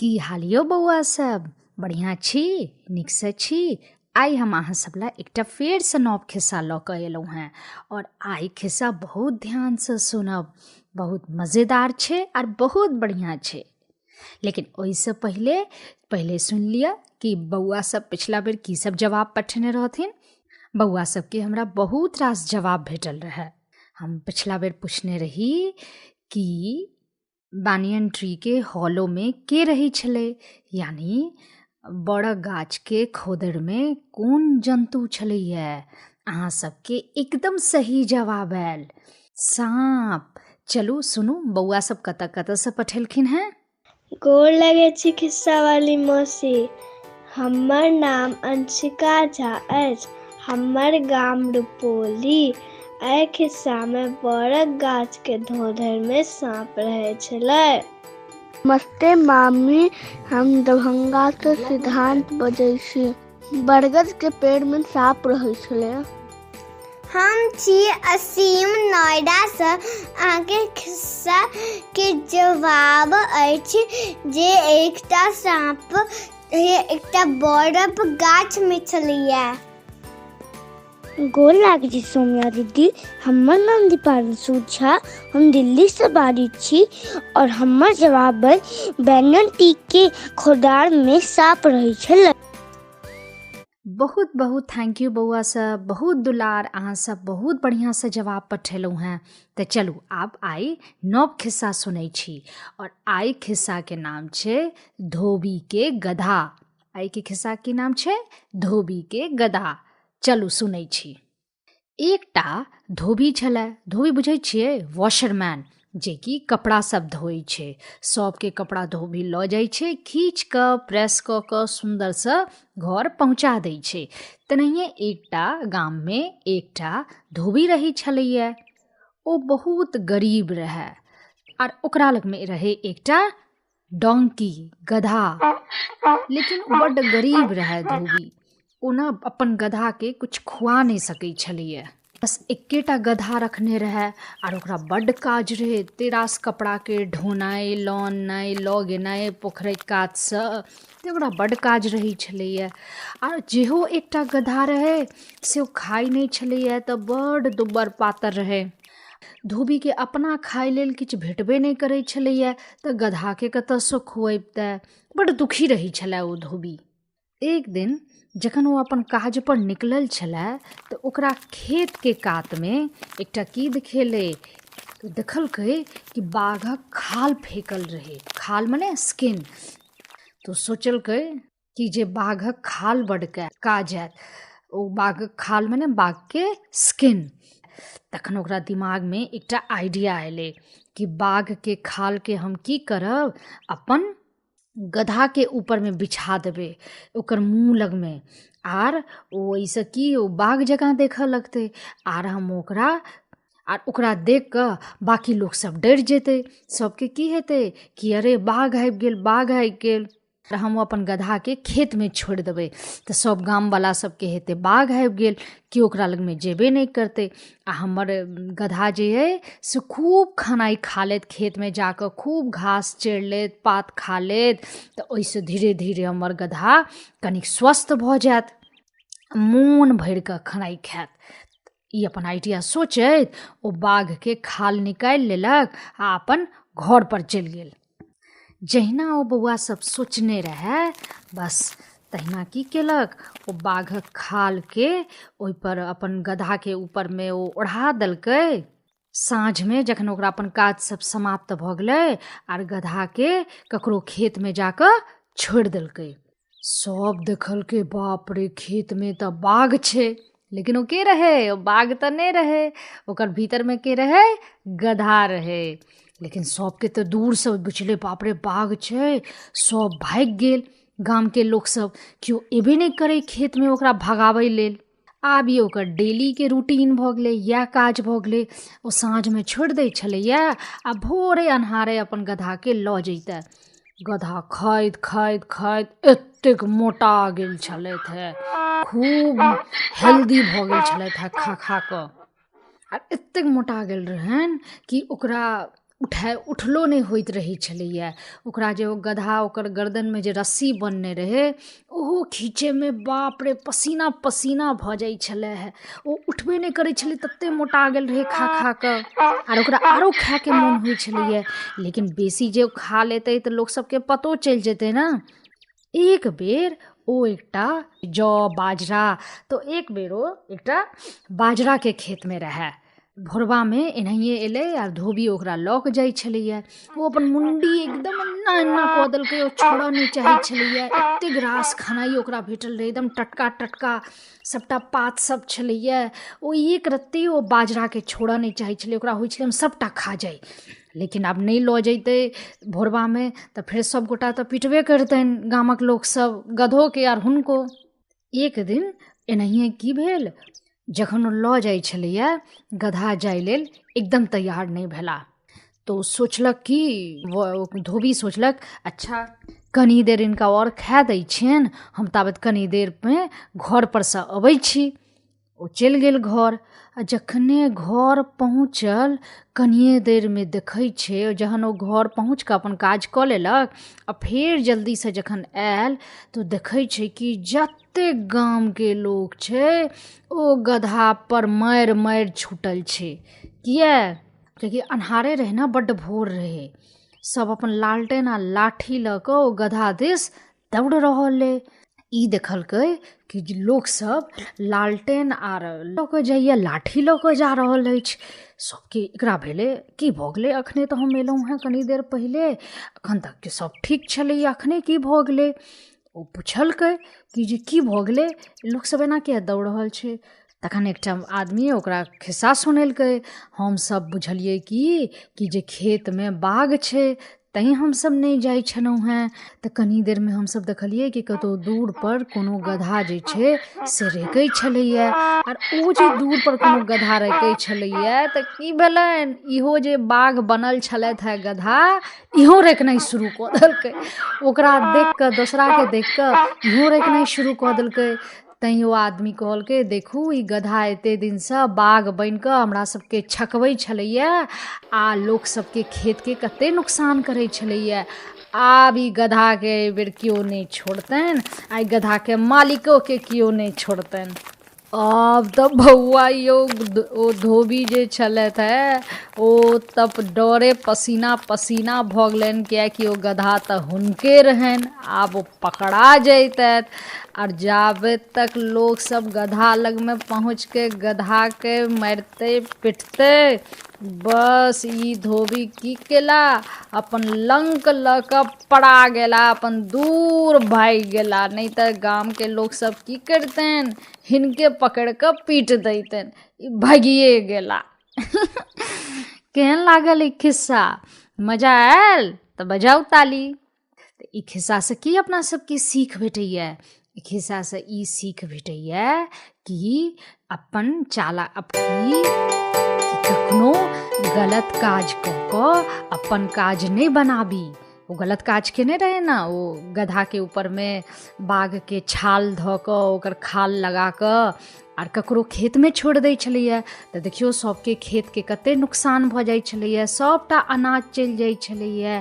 की हाल यौ बौआ सब, बढ़िआँ छी, नीकसँ छी? आइ हम अहाँ सब लए एकटा फेरसँ नव खिस्सा लऽ कऽ एलहुँ हेँ आओर आइ खिस्सा बहुत ध्यानसँ सुनब, बहुत मजेदार छै आओर बहुत बढ़िआँ छै। लेकिन ओहिसँ पहिले पहिले सुनि लिअ कि बौआ सब पिछला बेर की सब जवाब पठेने रहथिन। बौआ सबके हमरा बहुत रास जवाब भेटल रहए। हम पिछला बेर पुछने रही कि बानियन ट्रीके हॉलोमे के रहै छलै, यानी बड़क गाछके खोदड़मे कोन जन्तु छलैए। अहाँ सबके एकदम सही जवाब आयल, साँप। चलू सुनू बौआ सब कतऽ कतऽसँ पठेलखिन हेँ। गोर लगै छी खिस्सा वाली मौसी। हमर नाम अंशिका झा अछि, हमर गाम रुपौली। एहि खिस्सामे बड़क गाछके धोधरिमे साँप रहै छलै। नमस्ते मामी, हम दरभंगासँ सिद्धांत बजै छी। बरगदके पेड़मे साँप रहै छलै। हम छी असीम नोएडासँ। अहाँके खिस्साके जवाब अछि जे एकटा साँप एकटा बरफ गाछमे छलैए। गोर लागै छी सौम्या दीदी, हमर नाम दीपांशु झा, हम दिल्लीसँ बाजै छी और हमर जवाब अछि बैंगन टी के खोदारमे साँप रहै छलै। बहुत बहुत thank you बौआ सब, बहुत दुलार, अहाँ सब बहुत बढ़िआँसँ जवाब पठेलहुँ हेँ। तऽ चलू आब आइ नव खिस्सा सुनै छी और आइ खिस्साके नाम छै धोबीके गधा। आइके खिस्साके नाम छै धोबीके गधा। चलू सुनै छी। एकटा धोबी छलै, धोबी बुझै छियै, वॉशरमैन, जेकि कपड़ा सब धोइ छै। सबके कपड़ा धोबी लऽ जाइ छै, खींच कऽ प्रेस कऽ कऽ सुन्दरसँ घर पहुँचा दै छै। तेनाहिए एकटा गाममे एकटा धोबी रहै छलैए। ओ बहुत गरीब रहै आर ओकरा लगमे रहै एकटा डोंकी, गधा। लेकिन ओ बड्ड गरीब रहै धोबी, ओ ने अपन गधाके किछु खुआ नहि सकै छलैए। बस एकेटा गधा रखने रहै आर ओकरा बड्ड काज रहै, एते रास कपड़ाके ढोनाइ, लऽ अननाइ, लऽ गेनाइ पोखरिक कातसँ, तऽ ओकरा बड्ड काज रहै छलैए। आर जेहो एकटा गधा रहै से ओ खाइ नहि छलैए, तऽ बड्ड दुब्बर पातर रहै। धोबीके अपना खाइ लेल किछु भेटबे नहि करै छलैए, तऽ गधाके कतऽसँ खुअबितै। बड्ड दुखी रहै छलै ओ धोबी। एक दिन जखन ओ अपन काजपर निकलल छलै तऽ ओकरा खेतके कातमे एकटा की देखेलै, तऽ देखलकै कि बाघक खाल फेकल रहै, खाल मने स्किन। तऽ सोचलकै कि जे बाघक खाल बड्ड काज आयत, ओ बाघक खाल मने बाघके स्किन। तखन ओकरा दिमागमे एकटा आइडिया एलै कि बाघके खालके हम की करब, अपन गधाके ऊपरमे बिछा देबै ओकर मुँह लगमे, आर ओहिसँ की ओ बाघ जकाँ देखऽ लगतै, आर हम ओकरा आर ओकरा देख कऽ बाँकी लोकसब डरि जेतै। सबके की हेतै कि अरे बाघ आबि गेल, बाघ आबि गेल। हम अपन गधाके खेतमे छोड़ि देबै तऽ सब गामवला सबके हेतै बाघ आबि गेल, केओ ओकरा लगमे जेबे नहि करतै। आ हमर गधा जे अइ से खूब खेनाइ खा लेत, खेतमे जाकऽ खूब घास चरि लेत, पात खा लेत, तऽ ओहिसँ धीरे धीरे हमर गधा कनिक स्वस्थ भऽ जायत, मोन भरिकऽ खेनाइ खायत। ई अपन आइडिया सोचैत ओ बाघके खाल निकालि लेलक आ अपन घरपर चलि गेल। जहिना ओ बौआ सब सोचने रहए बस तहिना की केलक, ओ बाघक खालके ओहिपर अपन गधाके ऊपरमे ओ ओढ़ा देलकै। साँझमे जखन ओकरा अपन काज सब समाप्त भऽ गेलै आर गधाके ककरो खेतमे जाकऽ छोड़ि देलकै। सब देखलकै बाप रे खेतमे तऽ बाघ छै, लेकिन ओ के रहै, ओ बाघ तऽ नहि रहै, ओकर भीतरमे के रहै, गधा रहै। लेकिन सबके तऽ दूरसँ बुझलै बाप रे बाघ छै, सब भागि गेल। गामके लोकसब केओ एबे नहि करै खेतमे ओकरा भगाबै लेल। आब ई ओकर डेलीके रूटीन भऽ गेलै, इएह काज भऽ गेलै। ओ साँझमे छोड़ि दै छलैए आ भोरे अन्हारे अपन गधाके लऽ जैतै। गधा खाइत खाइत खाइत एतेक मोटा गेल छलथि हे, खूब हेल्दी भऽ गेल छलथि हे खा खा कऽ। आ एतेक मोटा गेल रहनि कि ओकरा उठलो नहि होइत रहै छलैए। ओकरा जे ओ गदहा ओकर गर्दनमे जे रस्सी बन्हने रहै ओहो खींचैमे बाप रे पसीना पसीना भऽ जाइ छलै हे। ओ उठबे नहि करै छलै, ततेक मोटा गेल रहै खा खा कऽ। आर ओकरा आरो खायके मोन होइ छलैए, लेकिन बेसी जे खा लेतै तऽ लोकसभके पतो चलि जेतै ने। एक बेर ओ एकटा जौ बाजरा, तऽ एक बेर ओ एकटा बाजराके खेतमे रहै। भोरबामे एनाहिए एलै आर धोबी ओकरा लऽ कऽ जाइ छलैए। ओ अपन मुण्डी एकदम एना एना कऽ देलकै, ओ छोड़ऽ नहि चाहै छलैए। एतेक रास खेनाइ ओकरा भेटल रहै, एकदम टटका टटका सभटा पात सब छलैए। ओ एक रत्ती ओ बाजराके छोड़ऽ नहि चाहै छलै, ओकरा होइ छलै हम सभटा खा जाइ। लेकिन आब नहि लऽ जैतै भोरबामे तऽ फेर सभगोटा तऽ पिटबे करितनि गामक लोकसभ, गधोके आर हुनको। एक दिन एनाहिए की भेल, जखन ओ लऽ जाइ छलैए गदहा जाइ लेल एकदम तैयार नहि भेला। तऽ ओ सोचलक कि धोबी सोचलक अच्छा कनी देर हिनका आओर खाए दै छियनि, हम ताबत कनी देरमे घरपर सँ अबै छी। ओ चलि गेल घर, आ जखने घर पहुँचल कनिए देरमे देखै छै, जहन ओ घर पहुँच कऽ अपन काज कऽ लेलक आ फेर जल्दीसँ जखन आयल तऽ देखै छै कि जतेक गामके लोक छै ओ गदहापर मारि मारि छुटल छै। किया? कियाकि अन्हारे रहै ने, बड्ड भोर रहै। सब अपन लालटेन आ लाठी लऽ कऽ ओ गदहा दिस दौड़ रहल अइ। ई देखलकै कि लोकसभ लालटेन आर लऽ कऽ जाइए, लाठी लऽ कऽ जा रहल अछि। सबके एकरा भेलै की भऽ गेलै, अखने तऽ हम एलहुँ हेँ कनी देर पहिले, एखन तक सब ठीक छलैए, अखने की भऽ गेलै? ओ पुछलकै कि जे की भऽ गेलै, लोकसभ एना किया दौड़ रहल छै? तखन एकटा आदमी ओकरा खिस्सा सुनेलकै, हमसभ बुझलियै कि जे खेतमे बाघ छै तैँ हमसभ नहि जाइ छलहुँ हेँ। तऽ कनी देरमे हमसभ देखलियै कि कतहु दूरपर कोनो गदहा जे छै से रेकै छलैए। आर ओ जे दूरपर कोनो गदहा रेकै छलैए तऽ की भेलनि, इहो जे बाघ बनल छलथि हेँ गदहा, इहो रेकनाइ शुरू कऽ देलकै। ओकरा देख कऽ, दोसराके देख कऽ इहो रेकनाइ शुरू कऽ देलकै। तैँ ओ आदमी कहलकै देखू ई गदहा एते दिनसँ बाघ बनि कऽ हमरा सबके छकबै छलैए आ लोक सबके खेतके कते नुकसान करै छलैए। आब ई गदहाके एहिबेर केओ नहि छोड़तनि, आ ई गदहाके मालिकोके केओ नहि छोड़तनि। आब तऽ बौआ यौ ओ धोबी जे छलथि हे ओ तब डरे पसीना पसीना भऽ गेलनि, कियाकि ओ गदहा तऽ हुनके रहनि, आब ओ पकड़ा जैतथि। आर जाबे तक लोकसभ गदहा लगमे पहुँचके गदहाके मारितै पिटतै, बस ई धोबी की केला, अपन लङ्क लऽ कऽ पड़ा गेला, अपन दूर भागि गेला। नहि तऽ गामके लोकसभ की करितनि, हिनके पकड़ि कऽ पीट दैतनि। ई भागिए गेला। केहन लागल ई खिस्सा? मजा आयल तऽ बजाउ ताली। तऽ ई खिस्सासँ की अपना सबके सीख भेटैए? ई खिस्सासँ ई सीख भेटैए कि अपन चाला की कखनो गलत काज कऽ कऽ अपन काज नहि बनाबी। ओ गलत काज केने रहै ने, ओ गदहाके ऊपरमे बाघके छाल धऽ कऽ ओकर खाल लगा कऽ आर ककरो खेतमे छोड़ि दै छलैए। तऽ देखियौ सबके खेतके कते नुकसान भऽ जाइ छलैए, सबटा अनाज चलि जाइ छलैए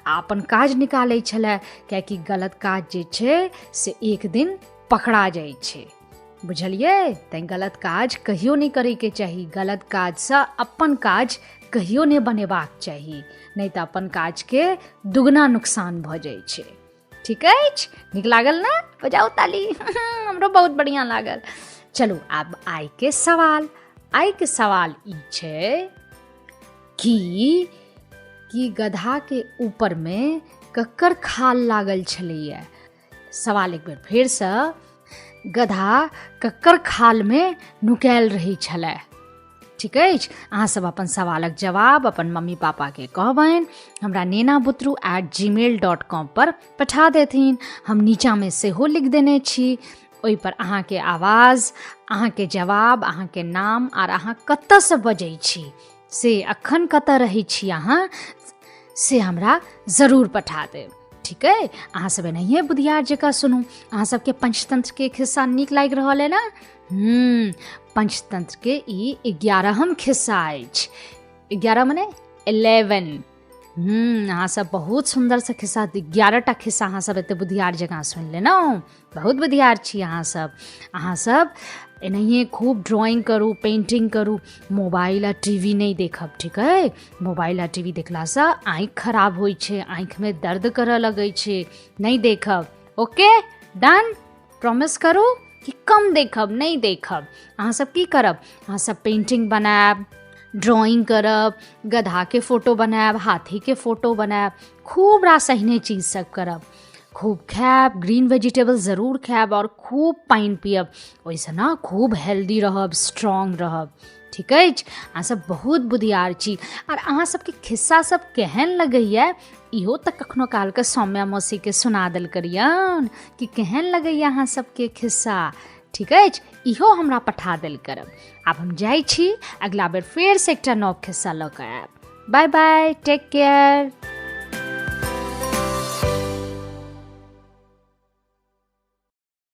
आ अपन काज निकालै छलै। कियाकि गलत काज जे छै से एक दिन पकड़ा जाइ छै, बुझलियै? तैँ गलत काज कहियो नहि करैके चाही। गलत काजसँ अपन काज कहियो नहि बनेबाक चाही, नहि तऽ अपन काजके दुगुना नुकसान भऽ जाइ छै। ठीक अछि? नीक लागल ने? बजाउ ताली। हमरो बहुत बढ़िआँ लागल। चलू आब आइके सवाल। आइके सवाल ई छै कि गदहाके ऊपरमे ककर खाल लागल छलैए? सवाल एक बेर फेरसँ, गदहा ककर खालमे नुकायल रहै छलै? ठीक अछि? अहाँसभ अपन सवालक जवाब अपन मम्मी पापाके कहबनि, हमरा नेना बुतरू @gmail.com पर पठा देथिन। हम नीचाँमे सेहो लिख देने छी, ओहिपर अहाँके आवाज, अहाँके जवाब, अहाँके नाम आर अहाँ कतऽसँ बजै छी, से अखन कतऽ रहै छी अहाँ, से हमरा जरूर पठा देब। ठीक अइ? अहाँ सब एनाहिए बुधियार जकाँ सुनू। अहाँ सबके पंचतंत्रके खिस्सा नीक लागि रहल अइ ने? पंचतंत्रके ई 11म खिस्सा अछि। 11 मने 11। अहाँसभ बहुत सुन्दरसँ खिस्सा, 11टा खिस्सा अहाँसभ एते बुधियार जकाँ सुनि लेलहुँ। बहुत बुधियार छी अहाँसभ। अहाँसभ एनाहिए खूब ड्रॉइंग करू, पेंटिंग करू, मोबाइल आ टीवी नहि देखब, ठीक अइ? मोबाइल आ टीवी देखलासँ आँखि खराब होइ छै, आँखिमे दर्द करऽ लगै छै, नहि देखब। Okay done? प्रॉमिस करू कि कम देखब, नहि देखब। अहाँसभ की करब? अहाँसभ पेंटिंग बनायब, ड्रॉइंग करब, गधाके फोटो बनायब, हाथीके फोटो बनायब, खूब रास एहने चीज सब करब। खूब खायब, ग्रीन वेजिटेबल जरूर खायब आओर खूब पानि पियब। ओहिसँ ने खूब हेल्दी रहब, स्ट्रॉन्ग रहब, ठीक अछि? अहाँसभ बहुत बुधियार छी। आर अहाँ सबके खिस्सा सब केहन लगैए इहो तऽ कखनो कालके सौम्या मौसीके सुना देल करियौन कि केहन लगैए अहाँ सबके खिस्सा, ठीक अछि? इहो हमरा पठा देल करब। आब हम जाइ छी, अगला बेर फेरसँ एकटा नव खिस्सा लऽ कऽ आयब। Bye bye, take care.